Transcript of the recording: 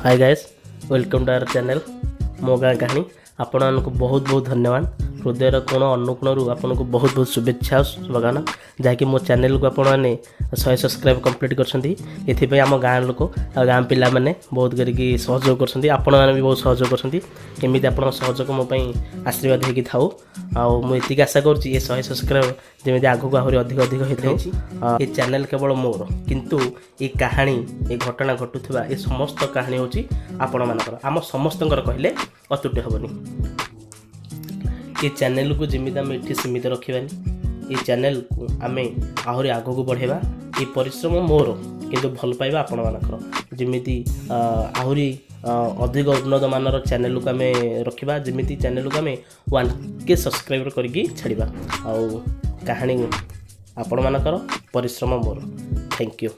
Hi guys, welcome to our channel ମୋ ଗାଁ କାହାଣୀ। ଆପଣମାନଙ୍କୁ ବହୁତ ବହୁତ ଧନ୍ୟବାଦ। ହୃଦୟର କୋଣ ଅନୁକୋଣରୁ ଆପଣଙ୍କୁ ବହୁତ ବହୁତ ଶୁଭେଚ୍ଛା ଆଉ ଶୁଭକାମନା, ଯାହାକି ମୋ ଚ୍ୟାନେଲକୁ ଆପଣମାନେ 100 ସବସ୍କ୍ରାଇବ୍ କମ୍ପ୍ଲିଟ୍ କରିଛନ୍ତି। ଏଥିପାଇଁ ଆମ ଗାଁ ଲୋକ ଆଉ ଗାଁ ପିଲାମାନେ ବହୁତ କରିକି ସହଯୋଗ କରୁଛନ୍ତି। ଆପଣମାନେ ବି ବହୁତ ସହଯୋଗ କରୁଛନ୍ତି। ଏମିତି ଆପଣଙ୍କ ସହଯୋଗ ମୋ ପାଇଁ ଆଶୀର୍ବାଦ ହେଇକି ଥାଉ। ଆଉ ମୁଁ ଏତିକି ଆଶା କରୁଛି, ଏ 100 ସବସ୍କ୍ରାଇବ୍ ଯେମିତି ଆଗକୁ ଆହୁରି ଅଧିକ ଅଧିକ ହେଇଥାଉଛି। ଏ ଚ୍ୟାନେଲ୍ କେବଳ ମୋର, କିନ୍ତୁ ଏ କାହାଣୀ, ଏ ଘଟଣା ଘଟୁଥିବା ଏ ସମସ୍ତ କାହାଣୀ ହେଉଛି ଆପଣମାନଙ୍କର, ଆମ ସମସ୍ତଙ୍କର କହିଲେ ଅତ୍ୟୁକ୍ତି ହେବନି। ଏ ଚ୍ୟାନେଲକୁ ଯେମିତି ଆମେ ଏଠି ସୀମିତ ରଖିବାନି, ଏ ଚ୍ୟାନେଲକୁ ଆମେ ଆହୁରି ଆଗକୁ ବଢ଼ାଇବା। ଏ ପରିଶ୍ରମ ମୋର, କିନ୍ତୁ ଭଲ ପାଇବା ଆପଣମାନଙ୍କର। ଯେମିତି ଆହୁରି ଅଧିକ ଉନ୍ନତ ମାନର ଚ୍ୟାନେଲକୁ ଆମେ ରଖିବା, ଯେମିତି ଚ୍ୟାନେଲକୁ ଆମେ 1K subscriber କରିକି ଛାଡ଼ିବା। ଆଉ କାହାଣୀ ଆପଣମାନଙ୍କର, ପରିଶ୍ରମ ମୋର। Thank you.